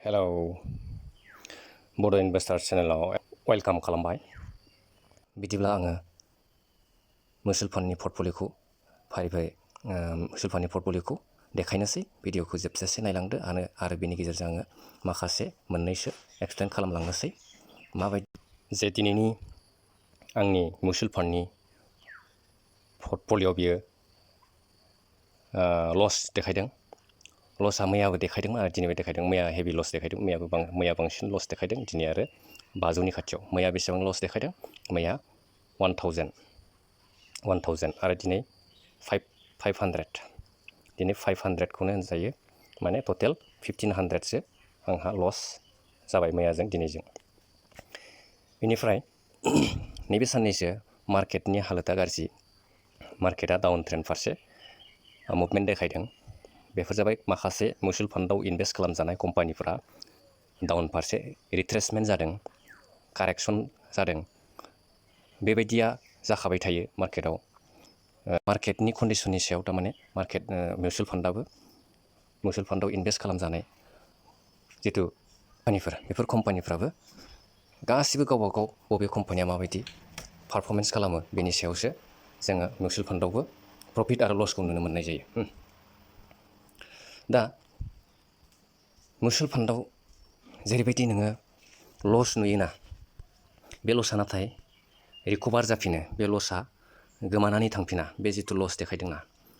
Hello बड' इनभेस्टार चेनेलाव welcome खालामबाय। बिदिब्ला आङो मिउचुवेल फान्डनि पर्टफलिय'खौ मिउचुवेल फान्डनि पर्टफलिय'खौ देखायनोसै। भिडिअखौ जोबजासे नायलांदो आरो बेनि गेजेरजों आङो माखासे मोननैसो एक्सप्लेन खालामलांनोसै माबायदि जे दिनैनि आंनि मिउचुवेल फान्डनि पर्टफलिय'आव बियो लस देखायदों। लसआ मैयाबो देखायदोंमोन आरो दिनैबो देखायदों। मैया हेभि लस देखायदों। मैया बांसिन लस देखायदों, दिनै आरो 500नि खाथियाव। मैया बेसेबां लस देखायदों? मैया 1000 आरो दिनै 500। दिनै 500खौनो होनजायो, माने टटेल 1500सो आंहा लस जाबाय मैयाजों दिनैजों। बेनिफ्राय नैबे साननैसो मार्केटनि हालोदा गाज्रि। मार्केटआ डाउन ट्रेन्ड फारसे मुभमेन्ट देखायदों। बेफोर जाबाय माखासे मिउचुवेल फान्डआव इनभेस्ट खालामजानाय कम्पानिफोरा डाउन फारसे रिट्रेसमेन्ट जादों, कारेक्सन जादों। बेबायदिया जाखाबाय थायो मार्केटआव। मार्केटनि कन्डिसननि सायाव थारमाने मिउचुवेल फान्डआव इनभेस्ट खालामजानाय जिथु कम्पानिफोर, बेफोर कम्पानिफ्राबो गासिबो गावबा गाव बबे कम्पानिया माबायदि पारफरमेन्स खालामो बेनि सायावसो जोङो मिउचुवेल फान्डआवबो प्रफिट आरो लसखौ नुनो मोननाय जायो। दा मिउचुवेल फान्डआव जेरैबायदि नोङो लस नुयोना, बे लसआ नाथाय रिकभार जाफिनो। बे लसआ गोमानानै थांफिना। बे जिथु लस देखायदोंना,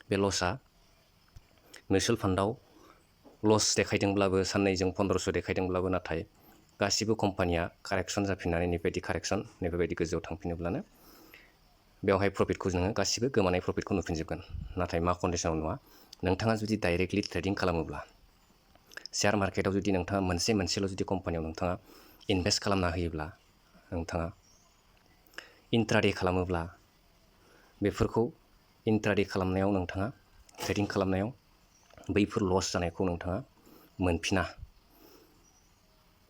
बे लसआ मिउचुवेल फान्डआव लस देखायदोंब्लाबो, साननैजों 1500 देखायदोंब्लाबो, नाथाय गासिबो कम्पानिया कारेक्सन जाफिननानै नैबेबायदि गोजौआव थांफिनोब्लानो बेवहाय प्रफिटखौ नोङो गासिबो गोमानाय प्रफिटखौ नुफिनजोबगोन। नाथाय मा कन्डिसनाव नुवा? नोंथाङा जुदि डाइरेक्टलि ट्रेडिं खालामोब्ला, शेयार मार्केटआव जुदि नोंथाङा मोनसेल' जुदि कम्पानियाव नोंथाङा इनभेस्ट खालामना होयोब्ला, नोंथाङा इन्ट्राडे खालामोब्ला, बेफोरखौ इन्ट्राडे खालामनायाव नोंथाङा ट्रेडिं खालामनायाव बैफोर लस जानायखौ नोंथाङा मोनफिना।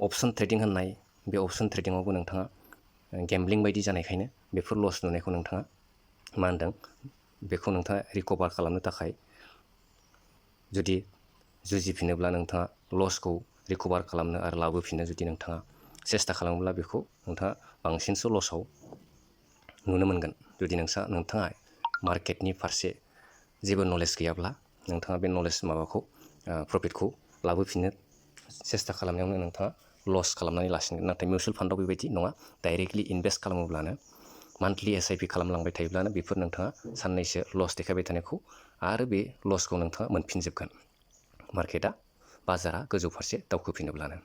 अपसन ट्रेडिं होननाय, बे अपसन ट्रेडिंआवबो नोंथाङा गेम्बलिं बायदि जानायखायनो बेफोर लस नुनायखौ नोंथाङा बेखौ नोंथाङा रिकभार खालामनो थाखाय जुदि जुजिफिनोब्ला, नोंथाङा लसखौ रिकभार खालामनो आरो लाबोफिननो जुदि नोंथाङा सेस्था खालामोब्ला, बेखौ नोंथाङा बांसिनसो लसआव नुनो मोनगोन। जुदि नोंथाङा मार्केटनि फारसे जेबो नलेज गैयाब्ला, नोंथाङा बे प्रफिटखौ लाबोफिननो सेस्था खालामनायावनो नोंथाङा लस खालामनानै लासिगोन। नाथाय मिउचुवेल फान्डआव बेबायदि नङा। डाइरेक्टलि इनभेस्ट खालामोब्लानो, मान्थलि SIP खालामलांबाय थायोब्लानो, बेफोर नोंथाङा साननैसो लस देखायबाय थानायखौ आरो बे लसखौ नोंथाङा मोनफिनजोबगोन। बाजारा गोजौ फारसे दावखोफिनोब्लानो।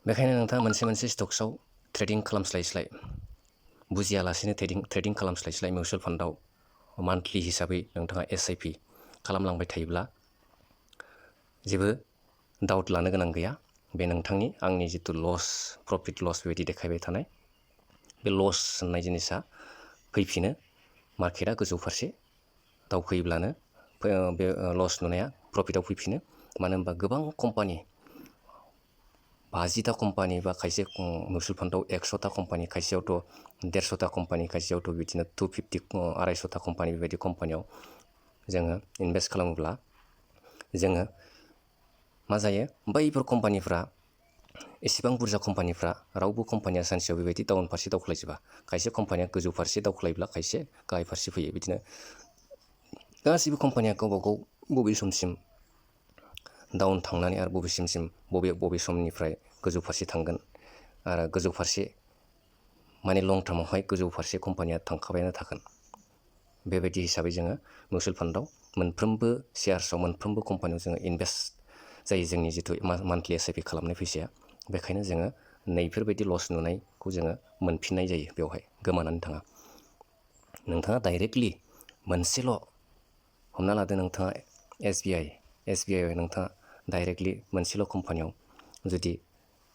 बेखायनो नोंथाङा मोनसे स्टक्सआव ट्रेडिं खालामस्लायस्लाय, बुजियालासेनो ट्रेडिं खालामस्लायस्लाय, मिउचुवेल फान्डआव मान्थलि हिसाबै नोंथाङा SIP खालामलांबाय थायोब्ला जेबो डाउट लानो गोनां गैया। बे आंनि जिथु प्रफिट लस बेबायदि देखायबाय थानाय, बे लस होननाय जिनिसा फैफिनो। मार्केटआ गोजौ फारसे दावखोयोब्लानो बे लस नुनाया प्रफिटआव फैफिनो। मानो होनबा गोबां कम्पानि, 50टा कम्पानि बा खायसे मिउचुवेल फान्डआव 100टा कम्पानि, खायसेयावथ' 150टा कम्पानि, खायसेयावथ' बिदिनो 250, 250टा कम्पानि, बेबायदि कम्पानियाव जोङो इनभेस्ट खालामोब्ला जोङो मा जायो? बैफोर कम्पानिफ्रा, एसेबां बुरजा कम्पानिफ्रा, रावबो कम्पानिया सानसेयाव बेबायदि डाउन फारसे दावख्लायजोबा। खायसे कम्पानिया गोजौ फारसे दावख्लायोब्ला खायसे गाहाय फारसे फैयो। बिदिनो गासिबो कम्पानिया गावबा गाव बबे समसिम डाउन थांनानै आरो बबे समनिफ्राय गोजौ फारसे थांगोन, आरो गोजौ फारसे माने लं टार्मावहाय गोजौ फारसे कम्पानिया थांखाबायानो थागोन। बेबायदि हिसाबै जोङो मिउचुवेल फान्डआव मोनफ्रोमबो शेयार्सआव, मोनफ्रोमबो कम्पानियाव जोङो इनभेस्ट जायो, जोंनि जिथु मान्थलि SIP खालामनाय फैसाया। बेखायनो जोङो नैफोरबायदि लस नुनायखौ जोङो मोनफिननाय जायो, बेवहाय गोमानानै थाङा। नोंथाङा डाइरेक्टलि मोनसेल', हमना लादो नोंथाङा SBI नोंथाङा डाइरेक्टलि मोनसेल' कम्पानियाव जुदि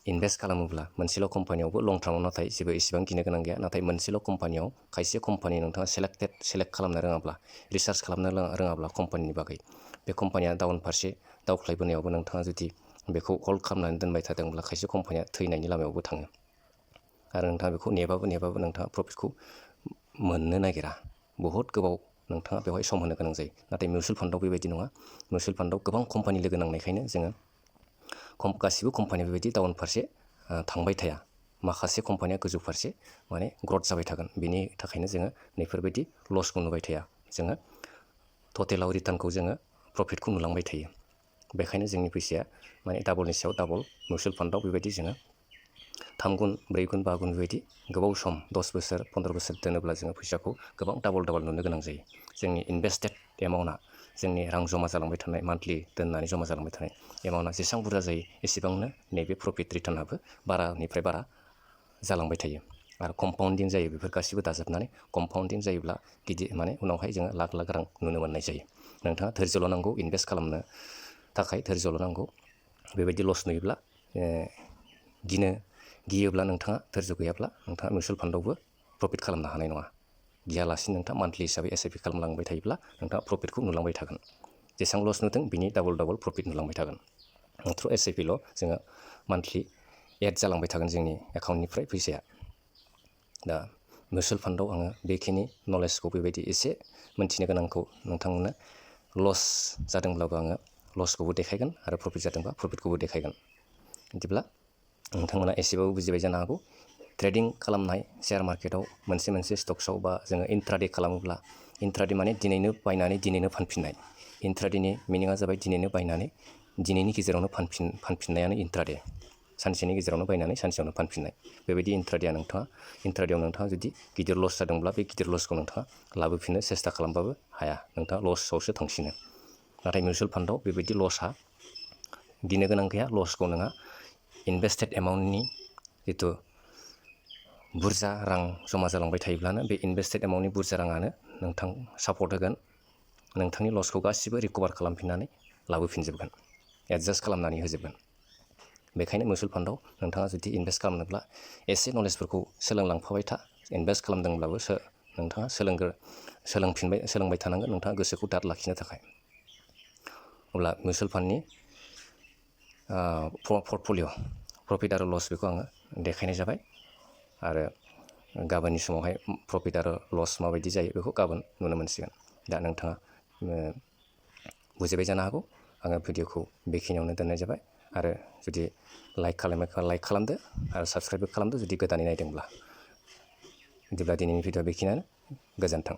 इनभेस्ट खालामोब्ला, मोनसेल' कम्पानियावबो लं टार्माव नाथाय जेबो इसेबां गिनो गोनां गैया। नाथाय मोनसेल' कम्पानियाव खायसे कम्पानि नोंथाङा सेलेक्ट खालामनो रोङाब्ला, रिसार्च खालामनो रोङाब्ला कम्पानिनि बागै, बे कम्पानिया डाउन फारसे दावख्लायबोनायावबो नोंथाङा जुदि बेखौ हल्ड खालामनानै दोनबाय थादोंब्ला, खायसे कम्पानिया थैनायनि लामायावबो थाङो। आरो नोंथाङा बेखौ नेबाबो नोंथाङा प्रफिटखौ मोननो नागिरा। बहुद गोबाव नोंथाङा बेवहाय सम होनो गोनां जायो। नाथाय मिउचुवेल फान्डआव बेबायदि नङा। मिउचुवेल फान्डआव गोबां कम्पानि लोगो नांनायखायनो जोङो गासिबो कम्पानिया बेबायदि डाउन फारसे थांबाय थाया। माखासे कम्पानिया गोजौ फारसे माने ग्रथ जाबाय थागोन। बेनि थाखायनो जोङो नैफोरबायदि लसखौ नुबाय थाया। जोङो टटेलाव रिटार्नखौ जोङो प्रफिटखौ नुलांबाय थायो। बेखायनो जोंनि फैसाया माने डाबलनि सायाव डाबल मिउचुवेल फान्डआव बेबायदि जोङो 3 गुन 4 गुन 5 गुन बेबायदि गोबाव सम 10 बोसोर 15 बोसोर दोनोब्ला जोङो फैसाखौ गोबां डाबल नुनो गोनां जायो। जोंनि इनभेस्टेड एमाउन्टआ जोंनि रां जमा जालांबाय थानाय मान्थलि दोननानै जमा जालांबाय थानाय एमाउन्टआ जेसेबां बुरजा जायो एसेबांनो नैबे प्रफिट रिटार्नाबो बारानिफ्राय बारा जालांबाय थायो। आरो कम्पाउन्डिं जायो। बेफोर गासिबो दाजाबनानै कम्पाउन्डिं जायोब्ला गिदिर माने उनावहाय जोङो लाख लाख रां नुनो मोननाय जायो। नोंथाङा धैर्य्यल' नांगौ इनभेस्ट खालामनो थाखाय धैर्य्यल' नांगौ। बेबायदि लस नुयोब्ला गियोब्ला नोंथाङा धैर्य गैयाब्ला नोंथाङा मिउचुवेल फान्डआवबो प्रफिट खालामनो हानाय नङा। गियालासिनो नोंथाङा मान्थलि हिसाबै SIP खालामलांबाय थायोब्ला नोंथाङा प्रफिटखौ नुलांबाय थागोन। जेसेबां लस नुदों बिनि डाबल प्रफिट नुलांबाय थागोन। थ्रु SIPल' जोङो मान्थलि एड जालांबाय थागोन जोंनि एकाउन्टनिफ्राय फैसाया। दा मिउचुवेल फान्डआव आङो बेखिनि नलेजखौ बेबायदि एसे मोनथिनो गोनांखौ नोंथांमोननो लस जादोंब्लाबो आङो लसखौबो देखायगोन आरो प्रफिट जादोंबा प्रफिटखौबो देखायगोन। बिदिब्ला नोंथांमोना एसेबाबो बुजिबाय जानो हागौ। ट्रेडिं खालामनाय शेयार मार्केटआव मोनसे स्टक्सआव बा जोङो इन्ट्राडे खालामोब्ला इन्ट्राडे माने दिनैनो बायनानै दिनैनो फानफिननाय। इन्ट्राडेनि मिनिङा जाबाय दिनैनो बायनानै दिनैनि गेजेरावनो फानफिननायानो इन्ट्राडे। सानसेनि गेजेरावनो बायनानै सानसेयावनो फानफिननाय। बेबायदि इन्ट्राडेआव नोंथाङा जुदि गिदिर लस जादोंब्ला बे गिदिर लसखौ नोंथाङा लाबोफिननो सेस्था खालामबाबो हाया। नोंथाङा लसआवसो थांसिनो। नाथाय मिउचुवेल फान्डआव बेबायदि लसआ गिनो गोनां गैया। लसखौ नोंहा इनभेस्टेड एमाउन्टनि जिथु बुरजा रां जमा जालांबाय थायोब्लानो बे इनभेस्टेड एमाउन्टनि बुरजा राङानो नोंथां सापर्ट होगोन। नोंथांनि लसखौ गासिबो रिकभार खालामफिननानै लाबोफिनजोबगोन। एडजास्ट खालामनानै होजोबगोन। बेखायनो मिउचुवेल फान्डआव नोंथाङा जुदि इनभेस्ट खालामनोब्ला एसे नलेजफोरखौ सोलोंलांफाबाय था। इनभेस्ट खालामदोंब्लाबो नोंथाङा सोलोंबाय थानांगोन नोंथाङा गोसोखौ दाद लाखिनो थाखाय। अब्ला मिउचुवेल फान्डनि पर्टफलिय' प्रफिट आरो लस बेखौ आङो देखायनाय जाबाय। आरो गाबोननि समावहाय प्रफिट आरो लस माबायदि जायो बेखौ गाबोन नुनो मोनसिगोन। दा नोंथाङा बुजिबाय जानो हागौ। आङो भिडिअ'खौ बेखिनियावनो दोननाय जाबाय। आरो जुदि लाइक खालामदो आरो साबस्क्राइबबो खालामदो जुदि गोदानै नायदोंब्ला। बिदिब्ला दिनैनि भिडिअ' बेखिनियानो। गोजोन्थों।